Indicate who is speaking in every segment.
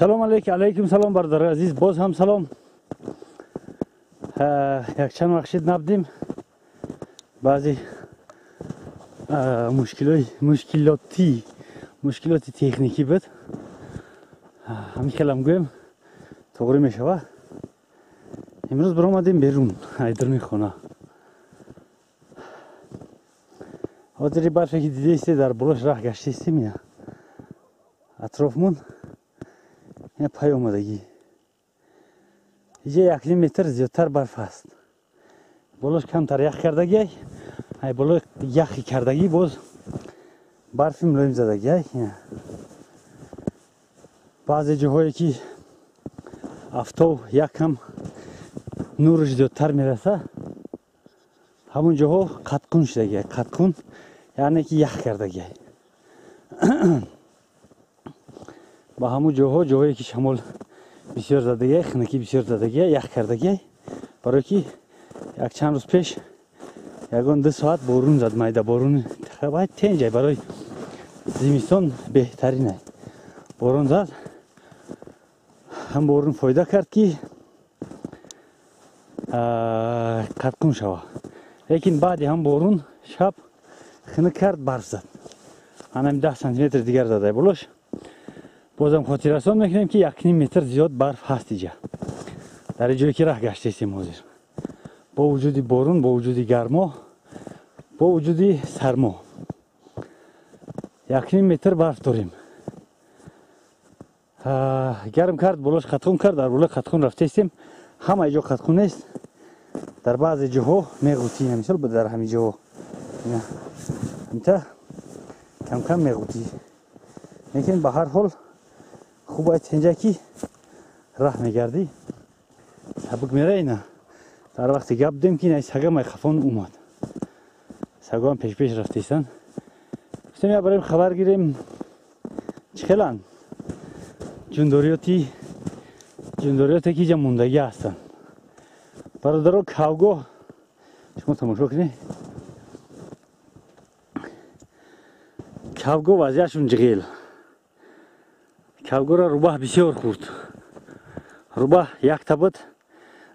Speaker 1: Салом алейкум, алейкум салом бародари азиз, боз ҳам салом. Якчанд вақт шид набудем. Баъзе мушкилоти техникӣ буд. Ҳамин хелам гӯем тоғрӣ мешава. Имрӯз баромадем берун айдурни хона. Ҳозири барфе ки дидаисте дар болош раҳ гаштаистем, ина атрофмон ина пай омадагӣ. Иҷа 1.5 метр зиёдтар барф аст. Болош камтар ях кардагиай, ай болои яхи кардагӣ боз барфи мулоим задагиай. Баъзе ҷоҳое ки афтоб якам нурш зиёдтар мераса, ҳамон ҷоҳо қатқун шудагиай. Қатқун яъне ки ях кардагиай. Ба ҳамон ҷоҳо, ҷоҳое ки шамол бисёр задагиай, хунукӣ бисёр задагиай, ях кардагиай. Барое ки якчанд рӯз пеш ягон 2 соат борун зад, майда борун тенҷай, барои зимистон беҳтаринай. Борон зад, ҳам борун фоида кард ки қатқун шава. Лекин баъди ҳам борун шаб хунук кард, барф зад. Анами 10 сантиметр дигар задай болош. Бозам хотиррасон мекунем ки 1.5 метр зиёд барф ҳаст иҷа. Дар ҷое ки раҳ гаштаистем ҳозир. Бо вуҷуди борун, бо вуҷуди гармо, бо вуҷуди сармо 1.5 метр барф дорем. Гарм кард, болош қатқун кард, дар болои қатқун рафтаистем. Ҳама ҷо қатқун нест. Дар баъзе ҷоҳо меғутӣ, мисол дар ҳамин ҷоҳо ҳамта кам-кам меғутӣ. Лекин ба ҳар ҳол хуб ай тенҷа ки раҳ мегардӣ, сабук мера. Ина дар вақти гап дем ки ина сага майхафон омад. Сагоам пешпеш рафтаистанд. Гуфтем я барем хабар гирем чӣ хеланд ҷундориёте ки иҷа мондагӣ ҳастанд. Бародаро, кавгоҳ шумо тамошо кунед. Кавгоҳ вазъиятшон ҷиғел. Кавгоҳро рӯбаҳ бисёр хӯрд. Рӯбаҳ якта буд,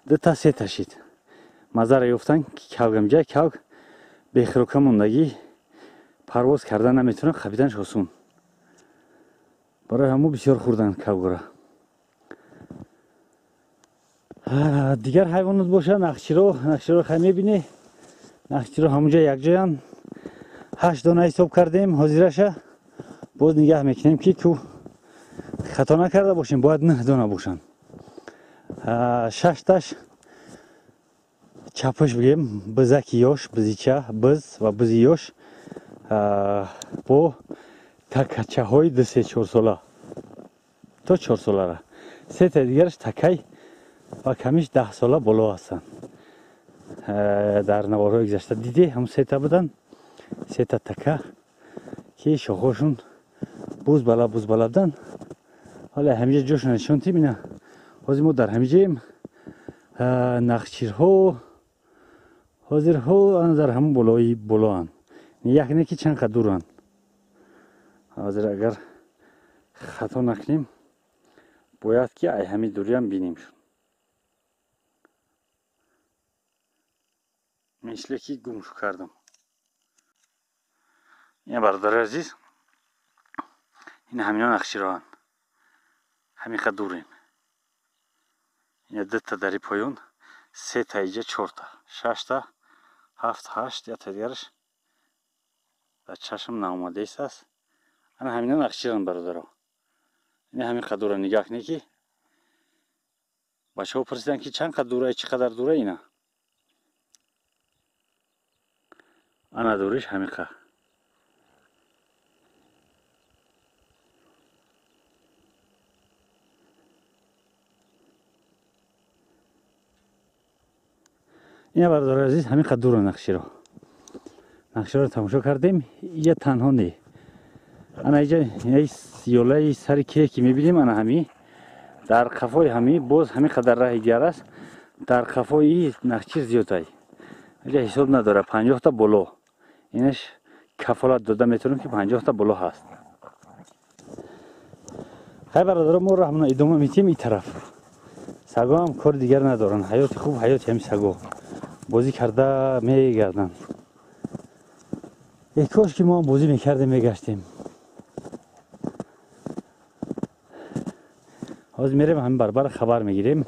Speaker 1: дута сета шид. Маззара ёфтан ки кавгамҷа кавг бехирока мондагӣ, парвоз кардан наметавонад, хапиданаш осон. Барои ҳамун бисёр хӯрданд кавгоҳро. Дигар ҳайвонот бошад, нақширо хай мебинӣ. Нақширо ҳамунҷа якҷоянд. 8 дона ҳисоб кардем ҳозираша. Боз нигаҳ мекунем ки ку хато накарда бошем, бояд 9 дона бошанд. 6таш чапаш бигем, бизаки ёш, бизича, биз ва бизи ёш бо такачаҳои 2-3-4 сола то 4 солара. Сетаи дигараш такай ва камиш 10 сола боло ҳастанд. Дар наворҳои гузашта диде, ҳамун сета буданд, сета така ки шохҳошон бузбала бузбала буданд. Ҳоле ҳамиҷа ҷошон нишон тим. Ина ҳозир мо дар ҳамиҷаем. Нақширҳо ҳозирҳо дар ҳамун болои болоанд. Як не ки чанд қад дуранд. Ҳозир агар хато накунем, бояд ки ай ҳамин дуриам бинемшон. Мисле ки гумшу кардам. Ина бародари азиз, ин ҳамино нақшироанд. Ҳамин қад дурем. Ина 2та дари поён, 3та иҷа, 4та, 6та, 7, 8, якта дигараш дар чашм наомадааст аст. Ана ҳамино нақширанд бародаро. Ина ҳамин қад дура нигаҳ кунед ки бачаҳо пурсиданд ки чанд қад дура, чӣ қадар дура. Ина ана дуриш ҳамин қад. Ина бародари азиз, ҳамин қад дура нақширо. Нақширо тамошо кардем, иҷа танҳо не. Ана иҷа ёлаи сари кеҳ ки мебинем, ана ҳами дар қафои ҳами боз ҳамин қадар раҳи дигар аст. Дар қафои нақшир зиёдай. Иҷа ҳисоб надора, 50та боло. Инаш кафолат дода метавонем ки 50та боло ҳаст. Хай бародаро, мо роҳмона идома медиҳем ин тараф. Саго ҳам кори дигар надоранд. Ҳаёти хуб ҳаёти ҳамин саго. Бозӣ карда мегарданд. Эй кош ки мо ҳам бозӣ мекардем, мегаштем. Ҳозир мерем ҳамин барбара хабар мегирем.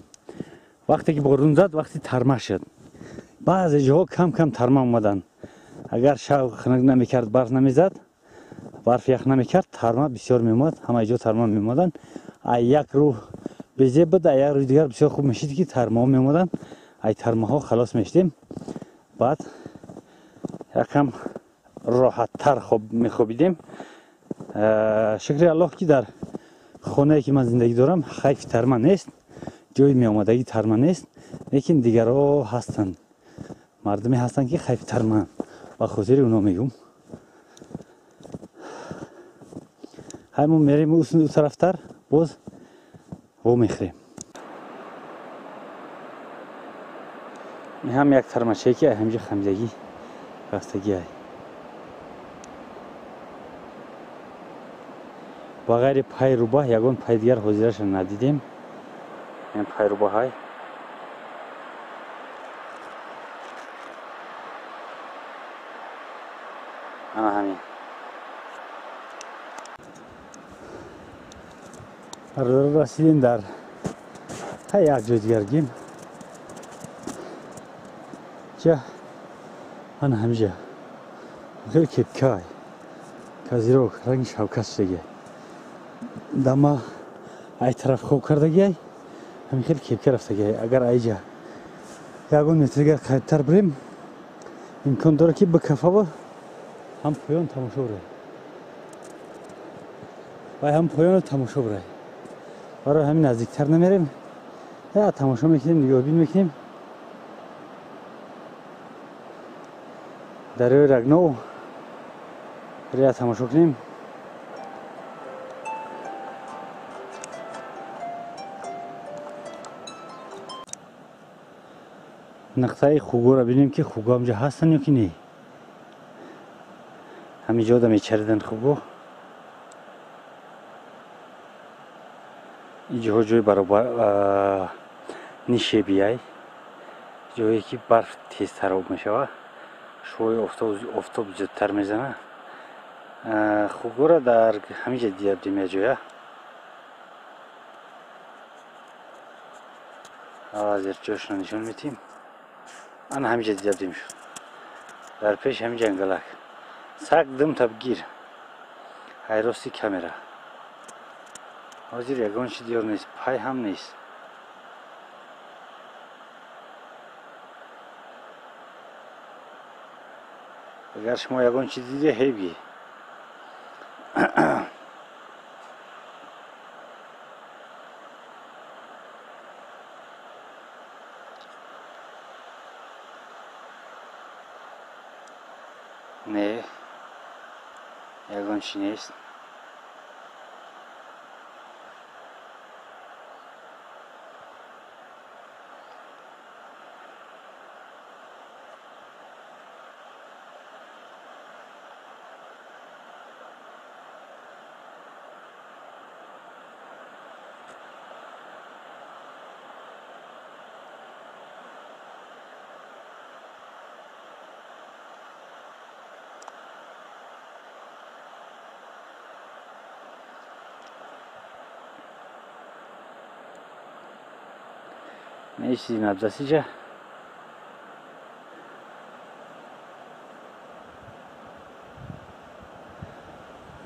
Speaker 1: Вақте ки борон зад, вақти тарма шуд. Баъзе ҷоҳо кам-кам тарма омаданд. Агар шав хунук намекард, барф намезад, барф ях намекард, тарма бисёр меомад, ҳама ҷо тарма меомаданд. Ай як рӯ безеб буд, ай як рӯи дигар бисёр хуб мешид ки тармаҳо меомаданд. Ай тармаҳо халос мешидем. Баъд якам роҳаттар мехобидем. Шукри Аллоҳ ки дар хонае ки ман зиндагӣ дорам хайфи тарма нест, ҷои меомадагӣ тарма нест, лекин дигарҳо ҳастанд, мардуме ҳастанд ки хайфи тармаанд. Ба хотири оно мегӯм. Ҳай мо мерем ӯ тарафтар, боз во мехӯрем. Ин ҳам як тармачае ки ҳамҷо хамидагӣ рафтагӣ ай. Ба ғайри пай рӯбаҳ ягон пай дигар ҳозираша надидем. Ин пай рӯбаҳай. Ана ҳамин. Бародаро, расидем дар ҳай як ҷои дигар гим. Ҷа ана ҳамиҷа хеле кепкай казирок ранги шавкат шудагиай. Дама ай тараф хоб кардагиай, ҳамин хеле кепка рафтагиай. Агар айҷа ягон метр дигар қарибтар бирем, имкон дорад ки бикафава ҳам поён тамошо бирай. Вай ҳам поёнро тамошо бирай. Барои ҳамин наздиктар намерем. Я тамошо мекунем, нигоҳбин мекунем. Дарёи Рагнов рия тамошо кунем. Нуқтаи хугоро бинем ки хуго ҳамҷо ҳастанд ё ки не. Ҳамин ҷода мечариданд хуго. Ин ҷоҳо ҷои баробар нишебиай, ҷое ки барф тезтар об мешавад, шуои офтоб зиёдтар мезанад. Хугоро дар ҳамин ҷо дида будем як ҷоя. Ҳозир ҷошро нишон медиҳем. Ана ҳамин ҷо дида будем шуд. Дар пеши ҳамин ҷангалак. Саг дум табгир. Ҳайрости камера. Ҳозир ягон чи диёр нест, пай ҳам нест. Агар шумо ягон чи диде, ҳей бигӣ. Не, ягон чи нест. Не чизи набзасиҷа.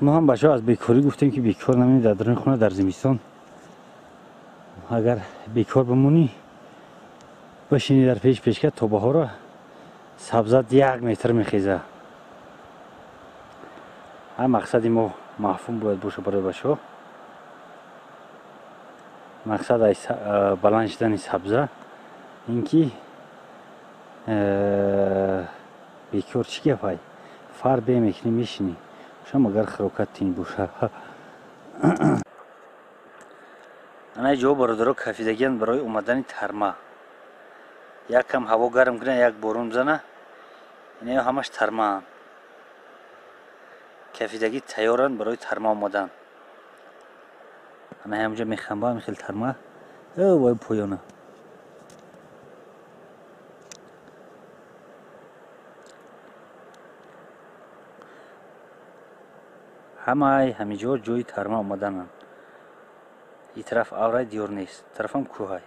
Speaker 1: Мо ҳам бачаҳо аз бекорӣ гуфтем ки бекор намонӣ дар даруни хона дар зимистон. Агар бекор бимонӣ, бишинӣ дар пеш пешка то баҳора сабзат як метр мехеза. Ҳар мақсади мо мафҳум бояд боша барои бачаҳо. Мақсад ай баланд шудани сабза ин ки бекор чӣ гапай? Фар бе мекунӣ, мешинӣ. Шам агар хӯрокат тин боша. Ана ҷо бародаро кафидагианд барои омадани тарма. Якам ҳаво гарм кунад, як борон бизана, инаё ҳамаш тармаанд. Кафидагӣ тайёранд барои тарма омадан. Ана ҳамҷа мехамба ҳамин хел тарма. Вой поёна. Ҳамаи ҳамиҷо ҷои тарма омадананд. И тараф аврай диёр нест, тарафам кӯҳай.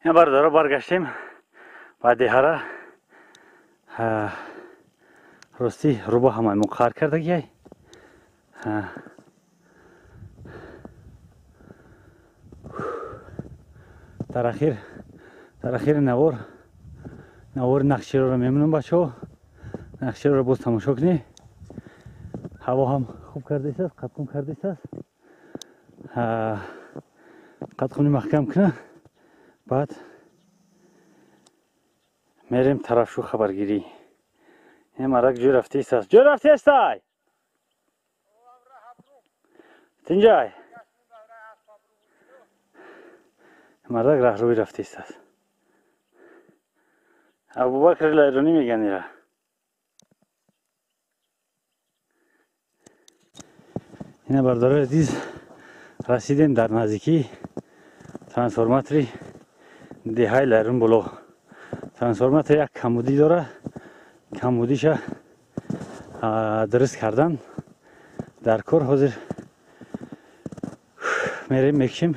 Speaker 1: Ин бардора баргаштем ба деҳара. Ростӣ рӯба ҳамаи мо қар кардагиай. Дар ахири навори нақшироро мемонам бачаҳо. Нақшироро боз тамошо кунед. Ҳаво ҳам хуб кардааст, қадқум кардааст. Қадқумни маҳкам кунад. Баъд мерем тарафшу хабаргирӣ. Ин марак ҷой рафтааст. Ҷой рафтаастай? Тинҷай? Мардак раҳрӯӣ рафтааст. Абубакр Лайронӣ меган ира. Ина бардораи азиз, расидем дар наздикии трансформатори деҳаи Лайрон боло. Трансформатор як камбудӣ дора. Камбудиша дуруст кардан дар кор. Ҳозир мерем мекшем,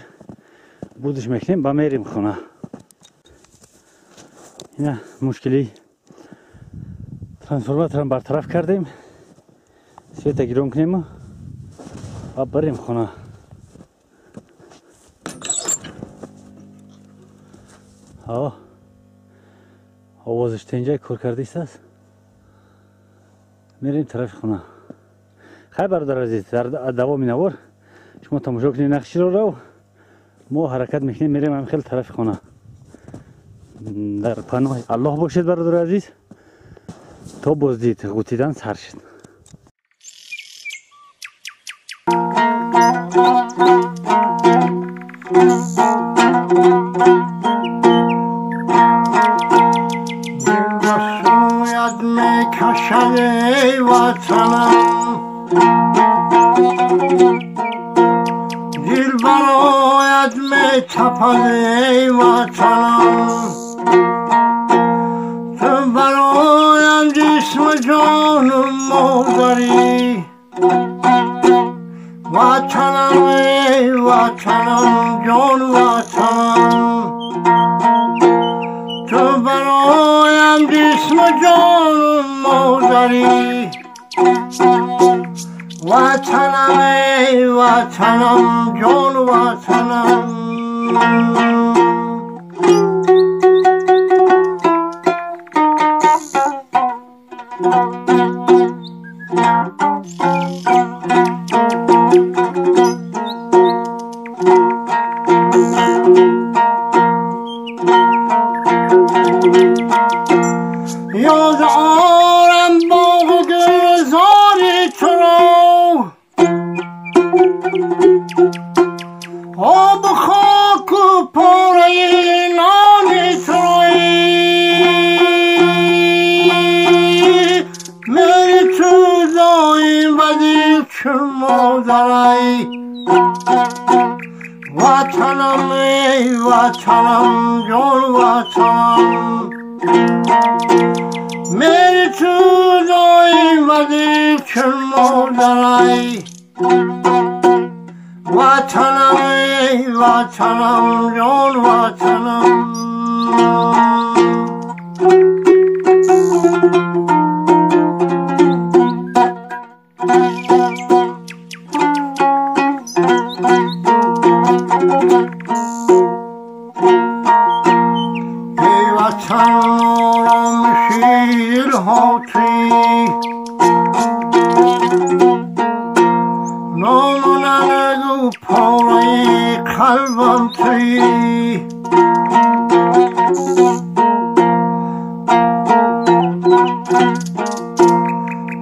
Speaker 1: будиш мекунем ба мерем хона. Ина мушкили трансформаторам бартараф кардем. Света гирон кунем ва барем хона. Овозаш тенҷай кор кардааст. Мерем тарафи хона. Хай бародар азиз, дар давоми навор шумо тамошо кунед нақшироро. Мо ҳаракат мекунем, мерем ҳам хел тарафи хона. Дар паноҳи Аллоҳ бошед бародар азиз. То боздид ғутидан сар шуд.
Speaker 2: دل برایت می تپد ای وطنم، تو برایم جسم جان مادری، وطنم ای وطنم جان وطنم، تو برایم جسم جان مادری، وطنم ای وطنم جان وطنم. یاد آرم باغ گلزار تو را، آب خاک و پاره نان تو را، میری تو دایم بدی چه مادری، وطنم ای وطنم جان وطنم، میری تو دایم بدی چه مادری. وطنم ای وطنم جان وطنم. ای وطن آرامشی دلها تویی، نام و ننگ و پاره قلبم تویی.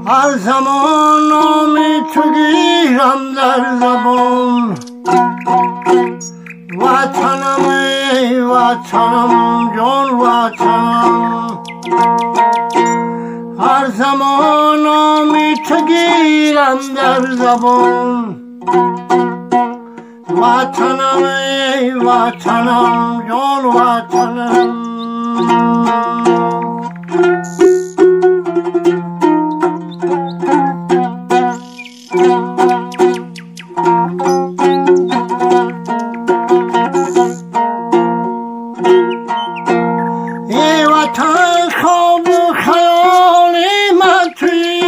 Speaker 2: هر زمان نام تو گیرم در زبان، وطنم ای وطنم جان وطنم. هر زمان نام تو گیرم در زبان، وطنم ای وطنم جان وطنم. ای وطن خواب و خیال من تویی،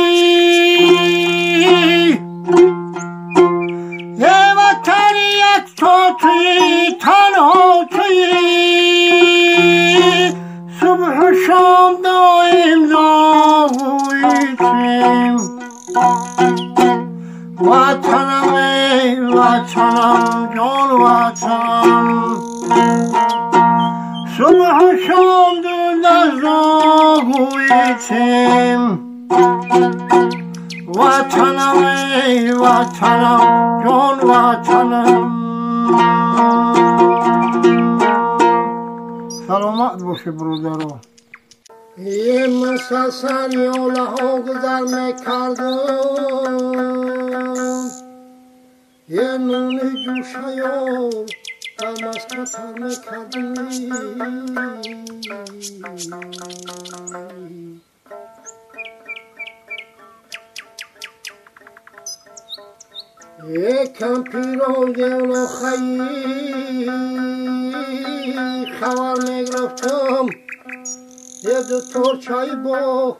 Speaker 2: ای وطن یک تا تویی تنها تویی، صبح و شام دایم داوی توییم. وطنم ای وطنم جان وطنم، صبح و شام دود از راهوی تیم. وطنم ای وطنم جان وطنم. سلامت باشی برادران. یه مسلسل یالها گذر میکردم، یه نون جوشه یار در مسکتر میکردم. یه کمپیرو دیولو خیلی خبر میگرفتم، یه دو تور چای با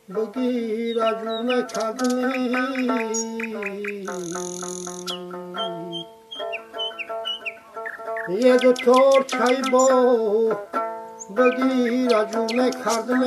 Speaker 2: بگیر اجور میکردم. یه دو تور چای با بگیر اجور میکردم.